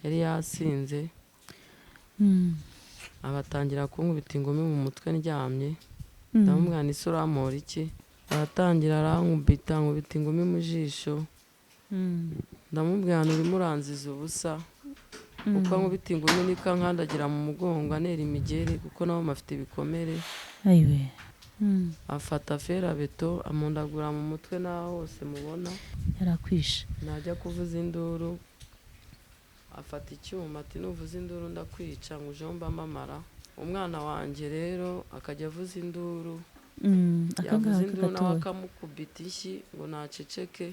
Yari yasinze, abatangira kunkubita ingumi mu mutwe ndyamye. Ndamubwira nti ese urampora iki? Aratangira arankubita, nkubita ingumi mu jisho. Ndamubwira nti urimo uranziza ubusa, kuko ankubita ingumi niko ankandagira mu mugongo, antera imigeri, kuko nabo bafite ibikomere. Ayiwe. Afata ferabeto amundagura mu mutwe n'aho hose mubona. Yarakwishe. Najya kuvuza induru afata icyuma ati nuvuza induru ndakwica, ngo ujombe amamara. Umwana wanjye rero akajya avuza induru, Aka yavuza ngaka induru nawe gatoya. akamukubita inshyi ngo naceceke.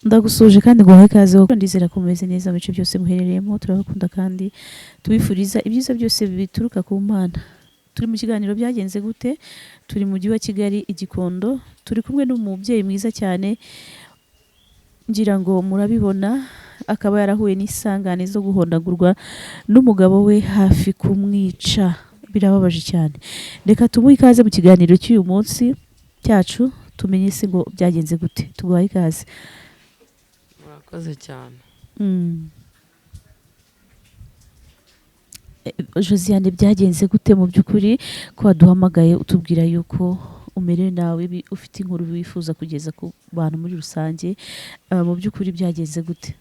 Ndagusuje kandi nguhaye ikaze, wowe ndizera ko mumeze neza mu bice byose muherereyemo. Turabakunda kandi tubifuriza ibyiza byose bituruka ku Mana. Turi mu kiganiro Byagenze Gute, turi mu mujyi wa Kigali i Gikondo, turi kumwe n'umubyeyi mwiza cyane, ngira ngo murabibona, akaba yarahuye n'isangane zo guhondagurwa n'umugabo we hafi kumwica. Birababaje cyane. Reka tumuhe ikaze mu kiganiro cy'uyu munsi cyacu, tumenye se ngo byagenze gute. Tuguhaye ikaze. Murakoze cyane. Josiane, byagenze gute mu by'ukuri ko waduhamagaye utubwira yuko umerewe nawe, ufite inkuru wifuza kugeza ku bantu muri rusange? Mu by'ukuri byagenze gute?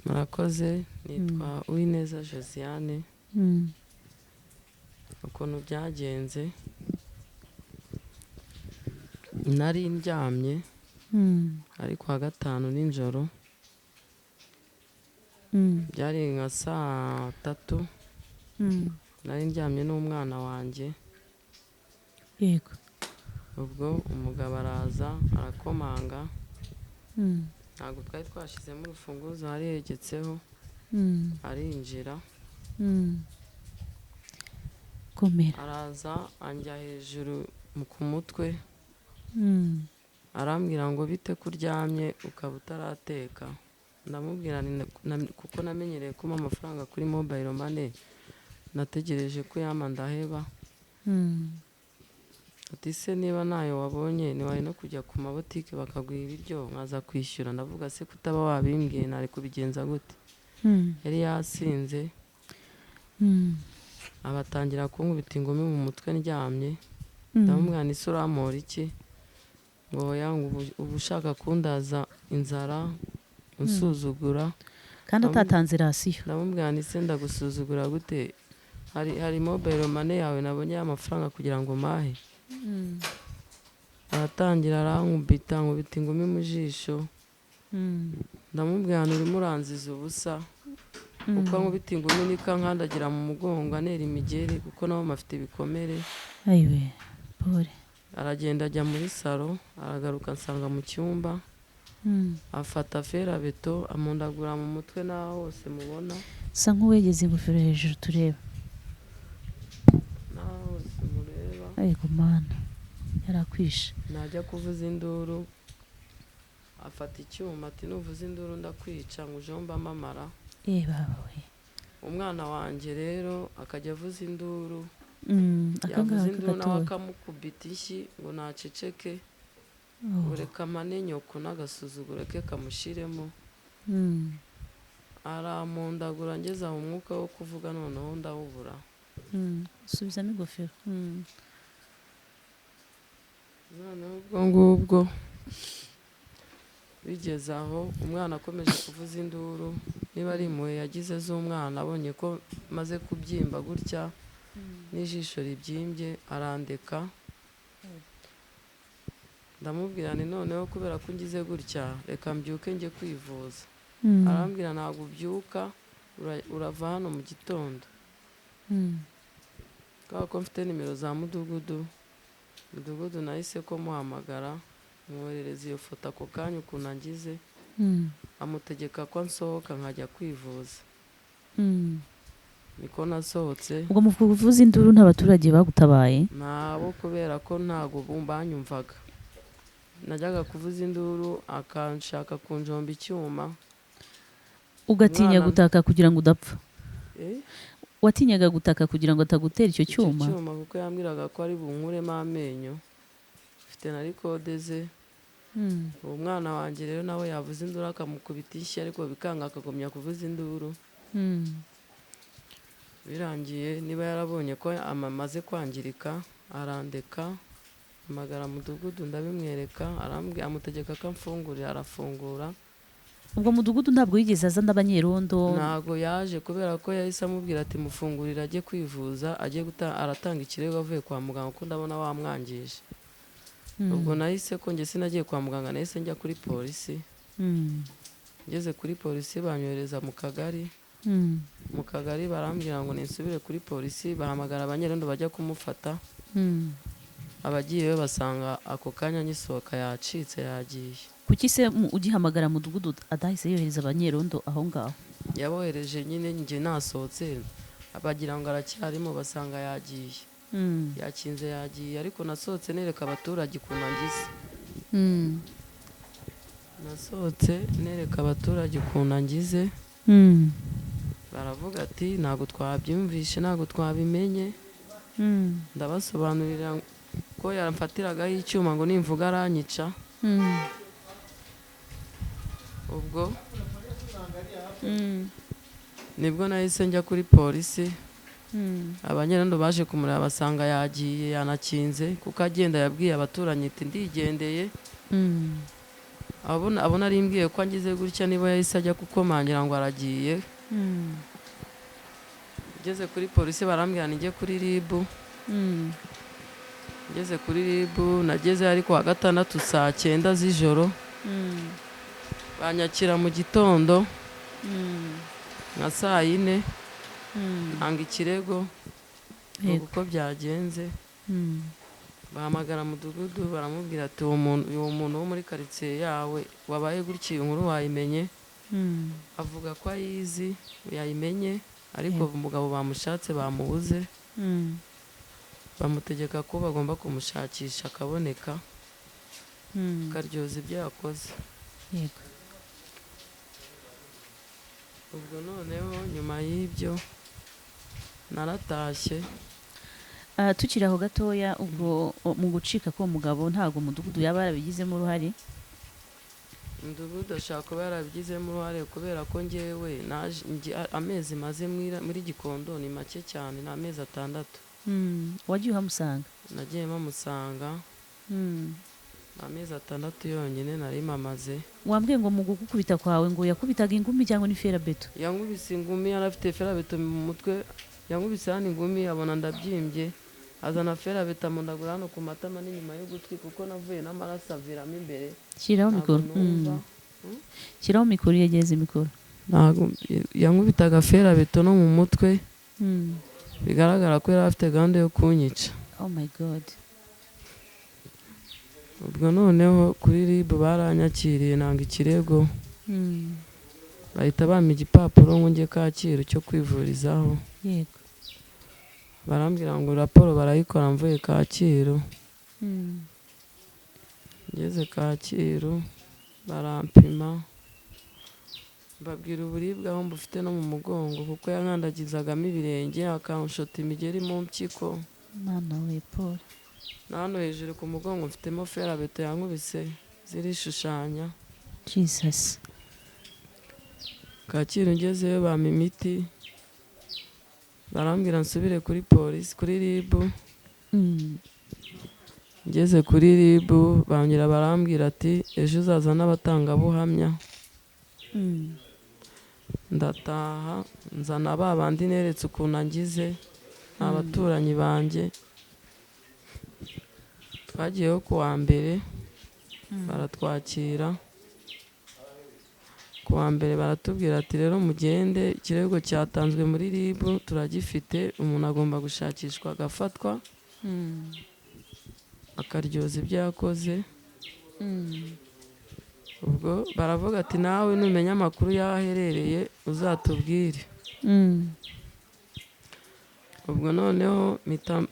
Murakoze, nitwa Uwineza Josiane. Ukuntu byagenze, nari ndyamye ari kuwa gatanu nijoro, byari nka saa tatu. Nari ndyamye n'umwana wanjye. Ubwo umugabo araza arakomanga. Ntabwo twari twashyizemo urufunguzo, hari hegetseho. Arinjira. Komera. Araza anjya hejuru ku mutwe. Arambwira ngo bite ko uryamye ukaba utarateka? Ndamubwira nti kuko namenyereye kumpa amafaranga kuri mobile money, nategereje ko yampa ndaheba. Ati se niba ntayo wabonye ntiwari no kujya ku mabotike bakaguha ibiryo nkaza kwishyura? Ndavuga se kutaba wabimbwiye nari kubigenza gute? Yari yasinze, abatangira kunkubita ingumi mu mutwe ndyamye. Ndamubwira nti ese urampora iki? Ngo oya, ngo ubu ushaka kundaza inzara unsuzugura. Kandi atatanze rasiyo. Ndamubwira nti se ndagusuzugura gute? Hari mobile money yawe nabonye y'amafaranga kugira ngo mpahe. Aratangira arankubita, nkubita ingumi mu jisho. Ndamubwira nti urimo uranziza ubusa, kuko ankubita ingumi niko ankandagira mu mugongo, antera imigeri, kuko nabo bafite ibikomere. Ayiwe, pole. Aragenda ajya muri salo, aragaruka ansanga mu cyumba. Afata ferabeto amundagura mu mutwe n'aho hose mubona. Sa nk'uwegeze ingofero hejuru tureba. N'aho hose mureba. Ariko Mana, yarakwishe. Najya kuvuza induru afata icyuma ati nuvuza induru ndakwica, ngo ujombe amamara. Baba we. Umwana wanjye rero akajya avuza induru, Aka yavuza ngaka induru nawe gatoya. akamukubita inshyi ngo naceceke. Oh. Ureka amane nyoko n'agasuzuguro ke kamushiremo. Aramundagura ngeze aho umwuka wo kuvuga noneho ndawubura. Subizamo ingofero. Noneho ubwo ngubwo bigeze aho, umwana akomeje kuvuza induru, niba ari impuhwe yagize z'umwana, abonye ko maze kubyimba gutya n'ijisho ribyimbye, arandeka. Ndamubwira nti noneho kubera ko ngize gutya reka mbyuke njye kwivuza. Arambwira ntabwo ubyuka, urava hano mu gitondo. Kubera ko mfite nimero za mudugudu, mudugudu nahise ko muhamagara, mwoherereza iyo foto ako kanya ukuntu angize. Amutegeka ko nsohoka nkajya kwivuza. Niko nasohotse. Ubwo mu kuvuza induru nta baturage bagutabaye? Nabo, kubera ko ntabwo banyumvaga. Najyaga kuvuza induru akanshaka kunjomba icyuma. Ugatinya Umwana gutaka kugira ngo udapfa? Watinyaga gutaka kugira ngo atagutera icyo Icyo cyuma? cyuma, kuko yambwiraga ko ari bunkuremo amenyo. Mfite na record ze. Uwo mwana wanjye rero nawe yavuza induru akamukubita ishyi, ariko bikanga, akagumya kuvuza induru. Birangiye niba yarabonye ko amaze kwangirika, arandeka. Hamagara mudugudu, ndabimwereka, arambwira, amutegeka ko amfungurira, arafungura. Ubwo mudugudu ntabwo yigeze aza n'abanyerondo? Ntago yaje, kubera ko yahise amubwira ati: "Mufungurira ajye kwivuza, ajye aratanga ikirego avuye kwa muganga, kuko ndabona wamwangije." Ubwo nahise ko njye sinagiye kwa muganga, nahise njya kuri polisi. Ngeze kuri polisi banyohereza mu kagari. Mu kagari barambwira ngo nisubire kuri polisi. Bahamagara abanyerondo bajya kumufata. Abagiyeyo basanga ako kanya ngisohoka yacitse, yagiye. Kuki se ugihamagara mudugudu adahise yohereza abanyerondo aho ngaho? Yabohereje nyine njye nasohotse, bagira ngo aracyarimo, basanga yagiye, yakinze, yagiye. Ariko nasohotse nereka abaturage ukuntu angize. Nasohotse nereka abaturage ukuntu angize. Baravuga ati: "Ntabwo twabyumvishe, ntabwo twabimenye." Ndabasobanurira ko yamfatiragaho icyuma ngo nimvuga aranyica. Ubwo nibwo nahise njya kuri polisi. Abanyerondo baje kumureba basanga yagiye, yanakinze, kuko agenda yabwiye abaturanyi ati: "Ndigendeye." Abona arimbwiye ko angize gutya, niba yahise ajya kukomangira ngo aragiye. Ngeze kuri polisi barambwira nijye kuri RIB. Ngeze kuri RIB, nageze ariko wa gatandatu saa 9 z'ijoro. Banyakira mu gitondo nka saa 4. Ntanga ikirego uko byagenze. Bahamagara mudugudu, baramubwira ati: "Uwo muntu wo muri karitsiye yawe wabaye gutya, iyo nkuru wayimenye?" Avuga ko ayizi, yayimenye, ariko umugabo bamushatse bamubuze. Bamutegeka ko bagomba kumushakisha akaboneka, akaryoza ibyo yakoze. Ubwo noneho nyuma y'ibyo naratashye. Ah, tukiri aho gatoya, ubwo mu gucika k'uwo mugabo ntabwo umudugudu yaba yarabigizemo uruhare? Umudugudu ashobora kuba yarabigizemo uruhare, kubera ko ngewe amezi maze muri Gikondo ni make cyane, ni amezi 6. Wagiye uhamusanga? Nagiye mpamusanga. Ni amezi 6 yonyine nari mamaze. Wambwiye ngo mu gukubita kwawe ngo yakubitaga ingumi cyangwa ni ferabeto? Yankubise ingumi, yari afite ferabeto mu mutwe. Yankubise hano ingumi, abona ndabyimbye, azana ferabeto amundagura hano ku matama n'inyuma y'ugutwi, kuko navuye n'amaraso aviramo imbere. Shyiraho Ntabwo mikoro. numva. Shyiraho mikoro, yegereze mikoro. Ntabwo yankubitaga ferabeto no mu mutwe. Bigaragara ko yari afite gahunda yo kunyica. Oh my God. Ubwo noneho kuri RIB baranyakiriye, nanga ikirego. Bahita bampa igipapuro ngo njye Kacyiru cyo kwivurizaho. Barambwira ngo raporo barayikora mvuye Kacyiru. Ngeze Kacyiru barampima, mbabwira uburibwe aho mbufite no mu mugongo, kuko yankandagizagamo ibirenge, akanshota imigeri mu mpyiko. Mwana we, Paul. Na hano hejuru ku mugongo mfitemo ferabeto yankubise zirishushanya. Jesus. Kacyiru ngezeyo bampa imiti, barambwira nsubire kuri polisi, kuri RIB. Ngeze kuri RIB bongera barambwira ati: "Ejo uzaza n'abatangabuhamya." Ndataha, nzana ba bandi neretse ukuntu angize, ni abaturanyi banjye. Twagiyeho ku wa mbere, baratwakira. Ku wa mbere baratubwira ati: "Rero mugende, ikirego cyatanzwe muri RIB turagifite, umuntu agomba gushakishwa agafatwa, akaryoza ibyo yakoze." Ubwo baravuga ati: "Nawe numenya amakuru y'aho aherereye uzatubwire." Ubwo noneho mpita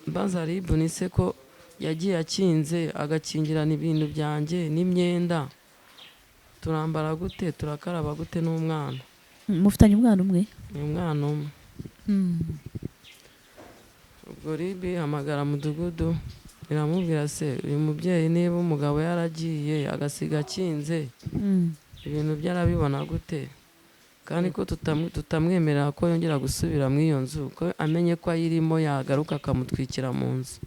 mbaza RIB nise ko yagiye akinze, agakingirana ibintu byanjye n'imyenda, turambara gute, turakaraba gute n'umwana? Mufitanye umwana umwe? Ni umwana umwe. Ubwo RIB ihamagara mudugudu, iramubwira: "Se uyu mubyeyi, niba umugabo yaragiye agasiga akinze, ibintu bye arabibona gute? Kandi ko tutamwemerera ko yongera gusubira muri iyo nzu, ko amenye ko ayirimo yagaruka akamutwikira mu nzu."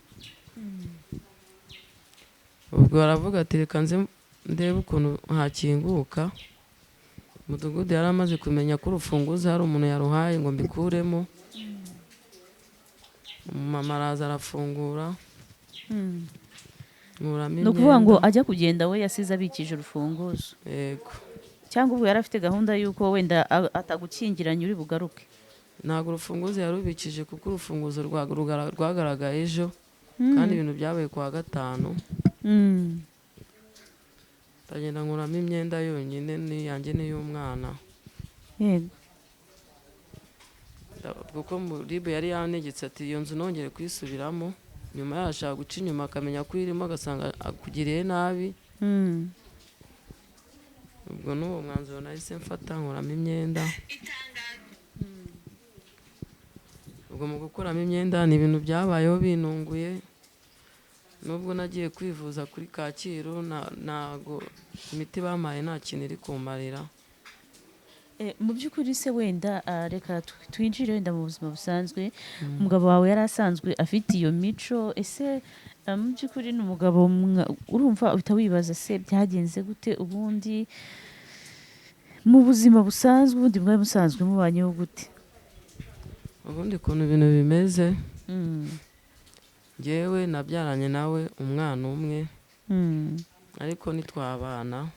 Ubwo aravuga ati: "Reka nze ndebe ukuntu hakinguka." Umudugudu yari amaze kumenya ko urufunguzo hari umuntu yaruhaye ngo mbikuremo. Umumama araza arafungura, nkuramo Ni ukuvuga ngo imyenda. ajya kugenda, we yasize abikije urufunguzo? Yego. Cyangwa ubwo yari afite gahunda y'uko wenda atagukingiranye uri bugaruke? Ntabwo urufunguzo yarubikije, kuko urufunguzo rwagaragaye ejo, kandi ibintu byabaye ku wa gatanu. Ndagenda nkuramo imyenda yonyine, n'iyanjye n'iy'umwana. Kuko RIB yari yantegetse ati: "Iyo nzu nongere kuyisubiramo." Nyuma yashaka guca inyuma akamenya ko uyirimo, agasanga akugiriye nabi. Ubwo n'uwo mwanzuro nahise mfata, nkuramo imyenda. Ubwo mu gukuramo imyenda, ni ibintu byabayeho binunguye. Nubwo nagiye kwivuza kuri Kacyiru, ntago imiti bampaye nta kintu iri kumarira. Mu by'ukuri se wenda, reka twinjire wenda mu buzima busanzwe. Umugabo wawe yari asanzwe afite iyo mico? Ese mu by'ukuri ni umugabo urumva uhita wibaza se byagenze gute? Ubundi mu buzima busanzwe, ubundi mwari musanzwe mubanyeho gute? Ubundi ukuntu ibintu bimeze, njyewe nabyaranye nawe umwana umwe, ariko ntitwabana.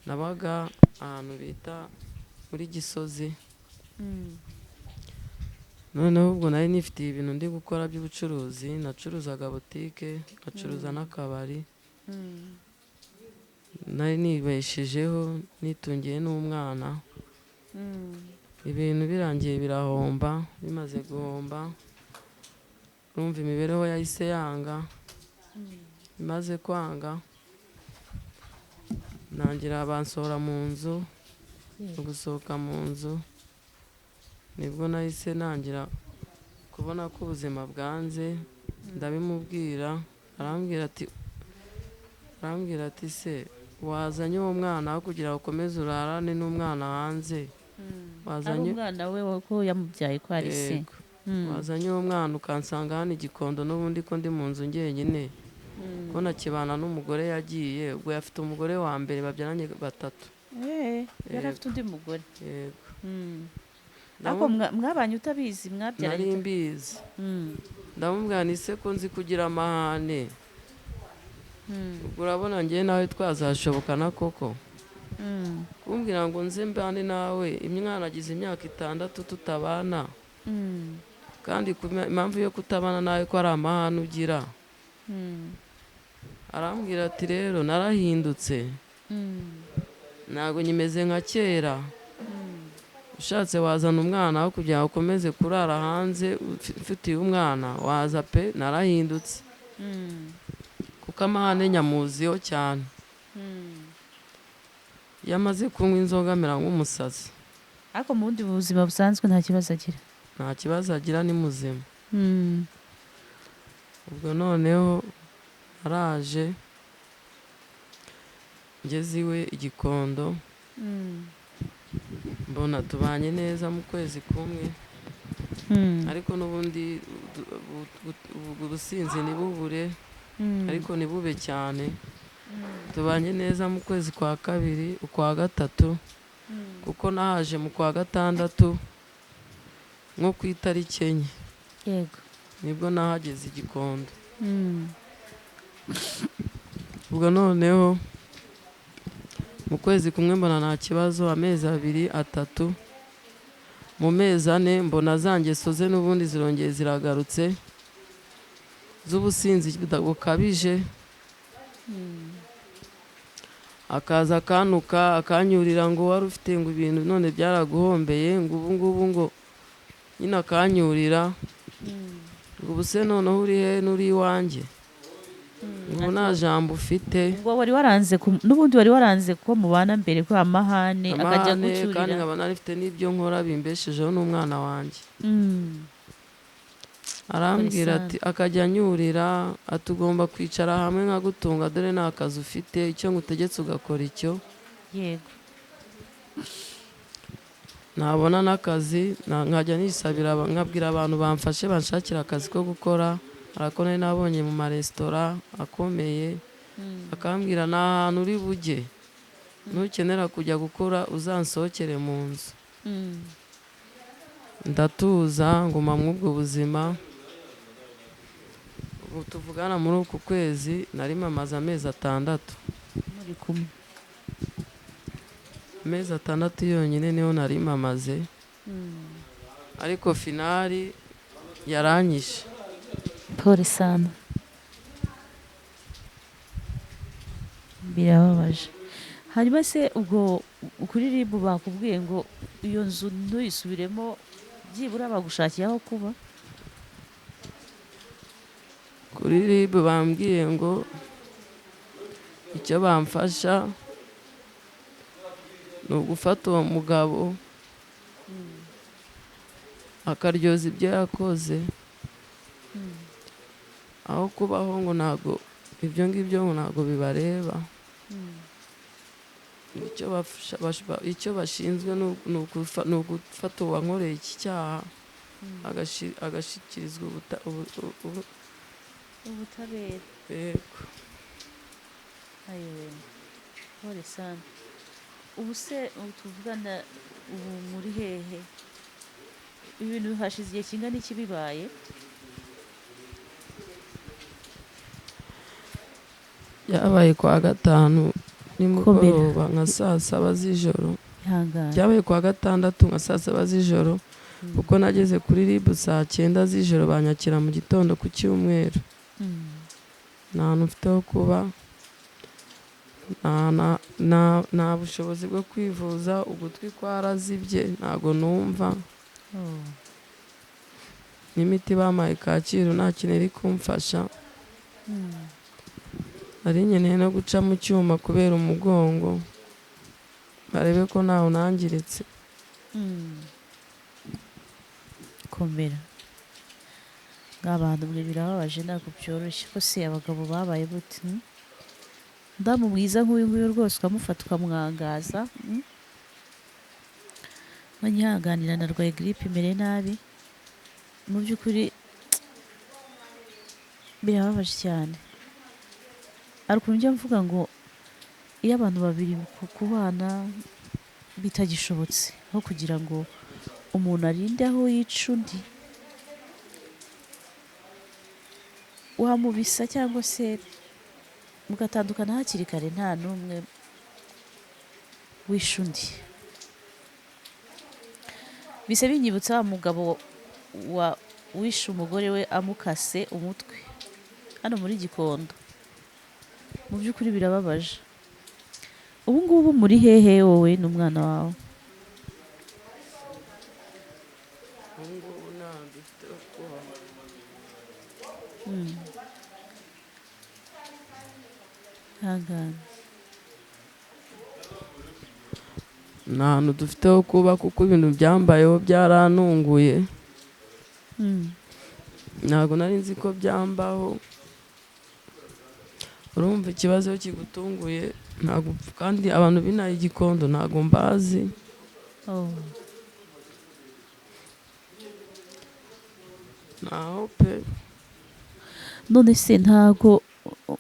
Nabaga ahantu bita muri Gisozi. Noneho ubwo nari nifitiye ibintu ndi gukora by'ubucuruzi. Nacuruzaga butike, ngacuruza n'akabari. Nari nibeshejeho, nitungiye n'umwana. Ibintu birangiye birahomba. Bimaze guhomba, urumva imibereho yahise yanga. Imaze kwanga, ntangira bansohora mu nzu. Gusohoka mu nzu, nibwo nahise ntangira kubona ko ubuzima bwanze. Ndabimubwira, arambwira ati: "Se wazanye uwo mwana aho kugira ngo ukomeze urarane n'umwana hanze?" Ari Wazanye umwana we ko yamubyaye, ko ari se? Yego. "Wazanye uwo mwana ukansanga hano i Gikondo, n'ubundi ko ndi mu nzu njyenyine, ko nakibana n'umugore yagiye." Ubwo afite umugore wa mbere babyaranye batatu. Yari afite undi mugore? Yego. Ariko mwabanye utabizi, mwabyaranye? Nari mbizi. Ndamubwira nti: "Se ko nzi kugira amahane, ubwo urabona njyewe nawe twazashobokana koko? Kumbwira ngo nze mbane nawe, umwana agize imyaka 6 tutabana, kandi impamvu yo kutabana nawe ko ari amahane ugira." Arambwira ati: "Rero narahindutse, ntabwo nyimeze nka kera. Ushatse wazana umwana aho kugira ngo ukomeze kurara hanze ufitiye umwana, waza pe, narahindutse." Kuko amahane nyamuziho cyane. Iyo amaze kunywa inzoga amera nk'umusazi. Ariko mu bundi buzima busanzwe nta kibazo agira? Nta kibazo agira, ni muzima. Ubwo noneho araje, ngeze iwe i Gikondo, mbona tubanye neza mu kwezi kumwe, ariko n'ubundi ubusinzi ntibubure, ariko ntibube cyane. Tubanye neza mu kwezi kwa kabiri, ukwa gatatu, kuko nahaje mu kwa gatandatu nko ku itariki 4, nibwo nahageze i Gikondo. Ubwo noneho mu kwezi kumwe mbona nta kibazo, amezi 2, 3, mu mezi 4 mbona za ngeso ze n'ubundi zirongeye ziragarutse z'ubusinzi bukabije. Akaza akantuka, akanyurira ngo: "Wari ufite ngo ibintu none byaraguhombeye," ngo ubu ngubu ngo nyine akanyurira ngo: "Ubu se noneho uri he? N'uri iwanjye?" Ubu nta jambo ufite. Ubwo wari waranze n'ubundi wari waranze ko mubana mbere ko amahane akajya Amahane, kandi gucyurira. nkaba narifite n'ibyo nkora bimbeshejeho n'umwana wanjye. Arambwira Polisi. ati, akajya anyurira ati ugomba kwicara hamwe nkagutunga, dore nta kazi ufite, icyo ngutegetse ugakora icyo. Nabona n'akazi nkajya nisabira nkabwira abantu bamfashe banshakira akazi ko gukora, ariko nari nabonye mu maresitora akomeye. Akambwira nta hantu uri bujye, nukenera kujya gukora uzansohokere mu nzu. Ndatuza nguma muri ubwo buzima. Ubu tuvugana muri uku kwezi nari mamaze amezi 6. Muri kumwe. Amezi 6 yonyine niyo nari mamaze. Ariko finali yaranyishe. Pole sana. Birababaje. Hanyuma se ubwo kuri RIB bakubwiye ngo iyo nzu ntuyisubiremo, byibura bagushakiye aho kuba? Kuri RIB bambwiye ngo icyo bamfasha ni ugufata uwo mugabo akaryoza ibyo yakoze, aho kubaho ngo ntago ibyo ngibyo ngo ntago bibareba. Icyo bashinzwe ni ugufata uwankoreye iki cyaha agashyikirizwa ubutabera. Yego. Ayiwe, pole sana. Ubu se ubu tuvugana ubu muri hehe? Ibintu hashize igihe kingana iki bibaye? Byabaye kuwa gatanu nimugoroba nka saa 7 z'ijoro. Ihangane. Byabaye kuwa gatandatu nka saa 7 z'ijoro, kuko nageze kuri RIB saa 9 z'ijoro, banyakira mu gitondo ku cyumweru. Nta hantu mfite ho kuba, nta bushobozi bwo kwivuza, ugutwi kwarazibye ntago numva. N'imiti bampaye Kacyiru nta kintu iri kumfasha. Nari nkeneye no guca mu cyuma kubera umugongo, barebe ko ntawe unangiritse. Komera. Abantu mwe birababaje, ntabwo byoroshye ko se abagabo babaye bute? Ndamu mwiza nk'uyu nguyu rwose ukamufata ukamwangaza. Nkanyihanganira narwaye grippe imere nabi. Mu by'ukuri birababaje cyane. Ariko njya mvuga ngo iyo abantu babiri kubana bitagishobotse, aho kugira ngo umuntu arinde aho yica undi, wamubisa cyangwa se mugatandukana hakiri kare, nta n'umwe wishe undi. Bise binyibutsa wa mugabo wa wishe umugore we amukase umutwe hano muri Gikondo. Mu by'ukuri birababaje. Ubu ngubu muri hehe wowe n'umwana wawe? Ubu ngubu nta dufite ho kuba. Ihangane. Nta hantu dufite ho kuba kuko ibintu byambayeho byarantunguye. Ntabwo nari nzi ko byambaho. Urumva ikibazo kigutunguye, ntabwo, kandi abantu binaye Gikondo ntabwo mbazi. Ntaho pe. None se ntago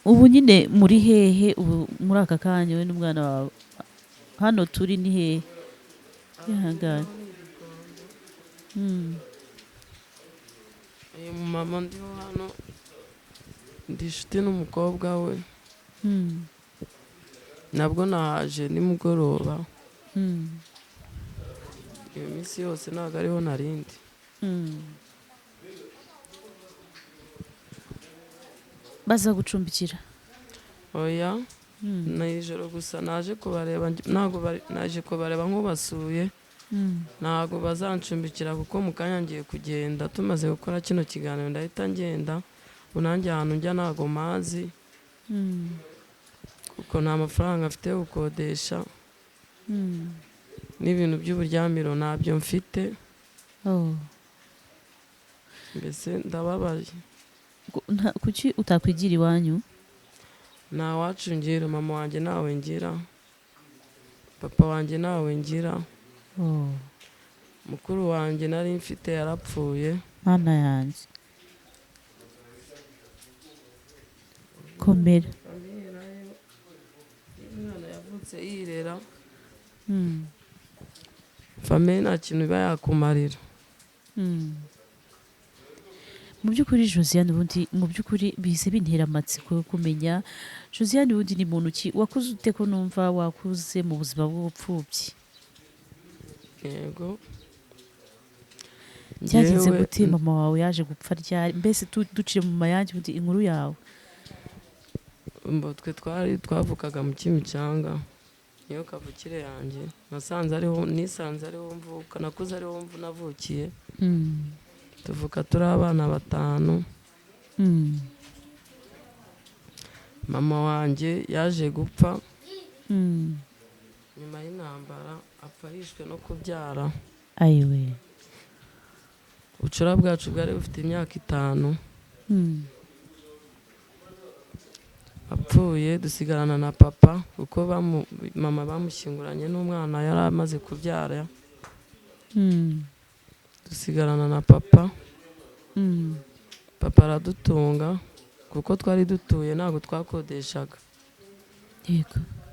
ubu nyine muri hehe ubu muri aka kanya wowe n'umwana wawe? Hano turi ni hehe? Ihangane. Uyu mama ndiho hano ndi inshuti n'umukobwa we. Nabwo nahaje nimugoroba. Iyo minsi yose ntabwo ariho narindi. Baza gucumbikira? Oya. Ni ijoro gusa naje kubareba, ntabwo naje kubareba nk'ubasuye. Ntabwo bazancumbikira kuko mu kanya ngiye kugenda, tumaze gukora kino kiganiro ndahita ngenda. Ubu nanjye ahantu njya ntabwo mpazi. Kuko nta mafaranga mfite yo gukodesha, n'ibintu by'uburyamiro ntabyo mfite. Oh. Mbese ndababaye. Kuki utakwigira iwanyu? Nta wacu ngira, mama wanjye ntawe ngira, papa wanjye ntawe ngira. Oh. Mukuru wanjye nari mfite yarapfuye. Mana yanjye, komera. Umwana yavutse yirera, famille nta kintu iba yakumarira. Mu by'ukuri Josiane, ubundi mu by'ukuri bihise bintera amatsiko yo kumenya Josiane ubundi ni muntu ki, wakuze ute, ko numva wakuze mu buzima bw'ubupfubyi? Yego. Byagenze Njyewe- gute? Mama wawe yaje gupfa ryari? Mbese duciye mu mayange, ubundi inkuru yawe. Mbo twe twari twavukaga mu Kimicanga, niyo kavukire yanjye. Nasanze ariho, nisanze ariho mvuka, nakuze ariho navukiye. Tuvuka turi abana batanu. Mama wanjye yaje gupfa nyuma y'intambara, apfa yishwe no kubyara. Ayiwe! Ubucura bwacu bwari bufite imyaka 5. Apfuye dusigarana na papa, kuko mama bamushyinguranye n'umwana yari amaze kubyara. Dusigarana na papa. Papa aradutunga kuko twari dutuye, ntabwo twakodeshaga.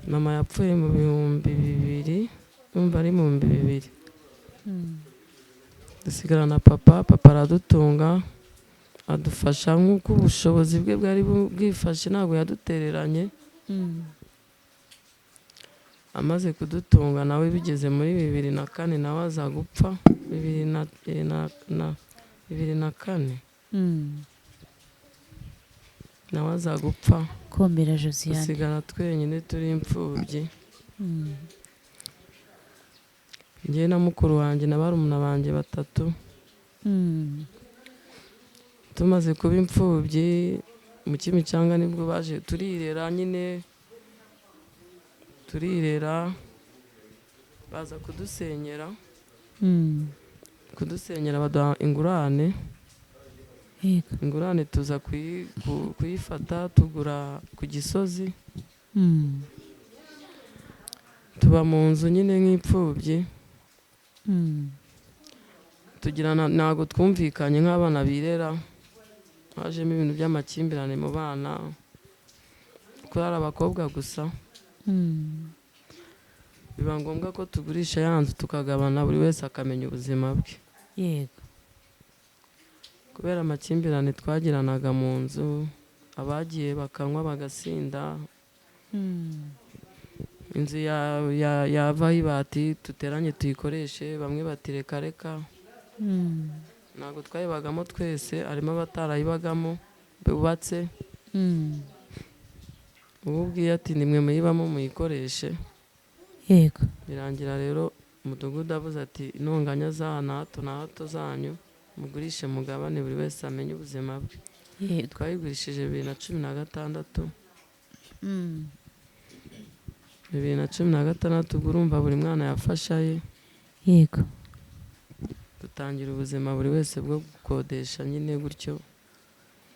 Mama yapfuye mu 2000, numva ari mu 2000. Dusigarana papa, papa aradutunga, adufasha nk'uko ubushobozi bwe bwari bwifashe, ntabwo yadutereranye. Amaze kudutunga nawe bigeze muri 2004, nawe aza gupfa 2004. Nawe aza gupfa. Komera Josiane. Dusigara twenyine turi imfubyi. Njyewe na mukuru wanjye na barumuna banjye batatu. Tumaze kuba imfubyi mu Kimicanga, nibwo baje turirera nyine, turirera, baza kudusenyera. Kudusenyera baduha ingurane. Ingurane tuza kuyifata, tugura ku Gisozi. Tuba mu nzu nyine nk'imfubyi. Tugirana, ntabwo twumvikanye nk'abana birera, hajemo ibintu by'amakimbirane mu bana kuko ari abakobwa gusa. Biba ngombwa ko tugurisha ya nzu, tukagabana, buri wese akamenya ubuzima bwe. Kubera amakimbirane twagiranaga mu nzu, abagiye bakanywa bagasinda, inzu yavaho ibati tuteranye tuyikoreshe, bamwe bati reka reka. Ntabwo twayibagamo twese, harimo abatarayibagamo bubatse. Ubu ubwiye ati nimwe muyibamo muyikoreshe. Birangira rero umudugudu avuze ati intonganya za na hato na hato zanyu, mugurishe mugabane, buri wese amenye ubuzima bwe. Twayigurishije 2016. 2016, ubwo urumva buri mwana yafashe aye. Dutangira ubuzima buri wese bwo gukodesha nyine gutyo.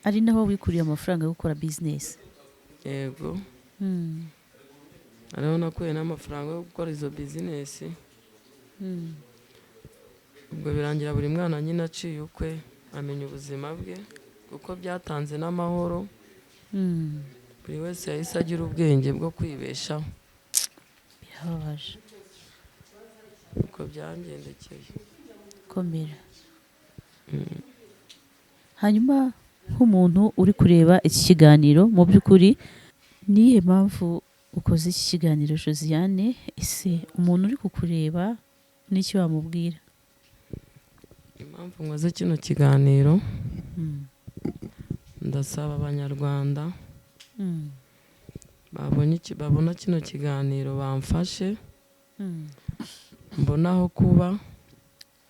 Ari naho wikuriye amafaranga yo gukora bizinesi? Yego. Ariho nakuye n'amafaranga yo gukora izo bizinesi. Ubwo birangira buri mwana nyine aciye ukwe, amenya ubuzima bwe, kuko byatanze n'amahoro. Buri wese yahise agira ubwenge bwo kwibeshaho. Birababaje. Uko byangendekeye. Komera. Hanyuma nk'umuntu uri kureba iki kiganiro, mu by'ukuri ni iyihe mpamvu ukoze iki kiganiro Josiane? Ese umuntu uri kukureba n'iki wamubwira? Impamvu nkoze kino kiganiro, ndasaba Abanyarwanda babona kino kiganiro bamfashe mbona aho kuba,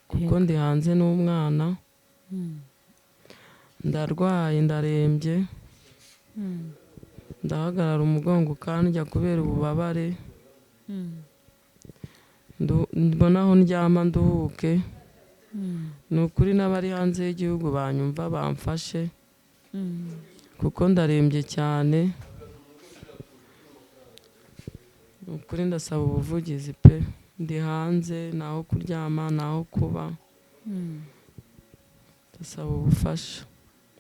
kuko ndi hanze n'umwana, ndarwaye, ndarembye. Ndahagarara umugongo ukandya kubera ububabare. Mbona aho ndyama nduhuke. Ni ukuri n'abari hanze y'igihugu banyumva bamfashe, kuko ndarembye cyane. Ni ukuri ndasaba ubuvugizi pe, ndi hanze ntaho kuryama ntaho kuba, ndasaba ubufasha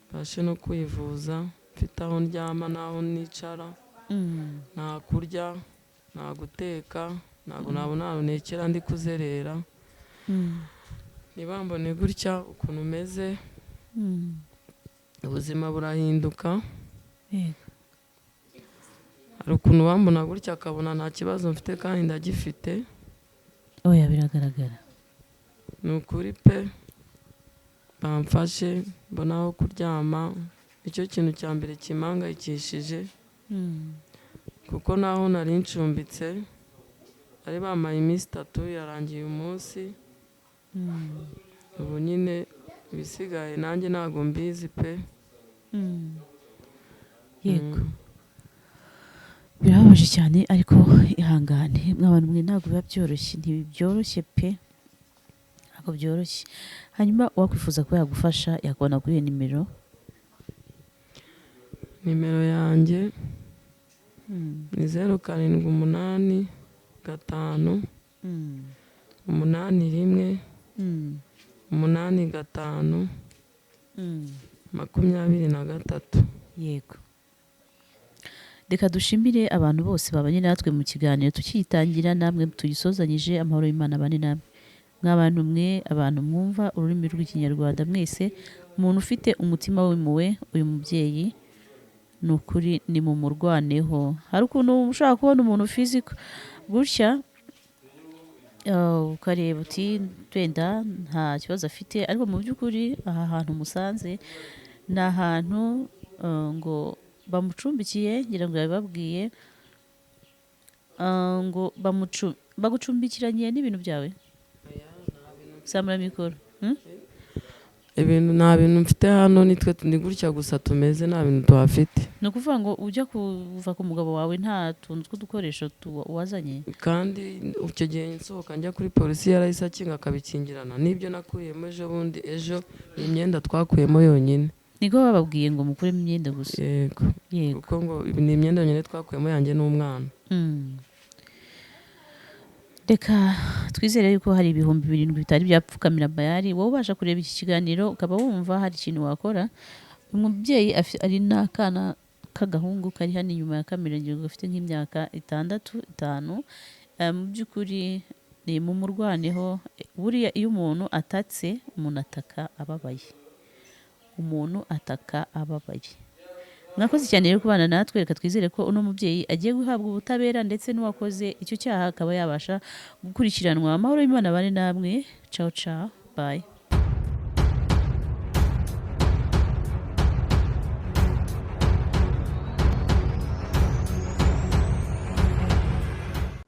mbashe no kwivuza, mfite aho ndyama n'aho nicara, nta kurya nta guteka, ntabwo nabona ahantu ntekera ndi kuzerera. Ntibambone gutya ukuntu umeze, ubuzima burahinduka. Hari ukuntu bambona gutya akabona nta kibazo mfite kandi ndagifite. Oya biragaragara. Ni ukuri pe, bamfashe mbona aho kuryama, nicyo kintu cya mbere kimpangayikishije, kuko naho nari ncumbitse bari bamaye iminsi 3 yarangiye umunsi. Ubu nyine ibisigaye nanjye ntabwo mbizi pe. Yego. Birababaje cyane ariko ihangane mwabantu mwe, ntabwo biba byoroshye, ntibyoroshye pe, ntabwo byoroshye. Hanyuma uwakwifuza kuba yagufasha yakubona kuri iyo nimero? Nimero yanjye ni 0 7 8 5 8 1 8 5 23. Yego. Reka dushimire abantu bose babanye natwe mu kiganiro tukitangira, namwe tugisozanyije. Amahoro y'Imana abane namwe mw'abantu mwe, abantu mwumva ururimi rw'Ikinyarwanda mwese. Umuntu ufite umutima w'impuhwe, uyu mubyeyi ni ukuri ni mu murwaneho. Hari ukuntu ushobora kubona umuntu physical gutya, ukareba uti wenda nta kibazo afite, ariko mu by'ukuri aha hantu musanze ni ahantu ngo bamucumbikiye, ngira ngo yabibabwiye, ngo bagucumbikiranye n'ibintu byawe. Zamura mikoro. Ibintu nta bintu mfite hano, nitwe ni gutya gusa tumeze, nta bintu tuhafite. Ni ukuvuga ngo ujya kuva ku mugabo wawe nta tuntu tw'udukoresho wazanye? Kandi icyo gihe nsohoka njya kuri polisi yarahise akinga akabikingirana n'ibyo nakuyemo ejo bundi, ejo ni imyenda twakuyemo yonyine. Niko bababwiye ngo mukuremo imyenda gusa? Yego. Yego. Kuko ngo ni imyenda yonyine twakuyemo yanjye n'umwana. Reka twizere yuko hari 7000 bitari byapfukamira bayari. Wowe ubasha kureba iki kiganiro ukaba wumva hari ikintu wakora, umubyeyi ari n'akana k'agahungu kari hano inyuma ya kamera, ngira ngo gafite nk'imyaka 6, 5. Mu by'ukuri ni mu murwaneho. Buriya iyo umuntu atatse, umuntu ataka ababaye, umuntu ataka ababaye. Mwakoze cyane rero kubana natwe. Reka twizere ko uno mubyeyi agiye guhabwa ubutabera, ndetse n'uwakoze icyo cyaha akaba yabasha gukurikiranwa. Amahoro y'Imana abane namwe. Ciao ciao, bye.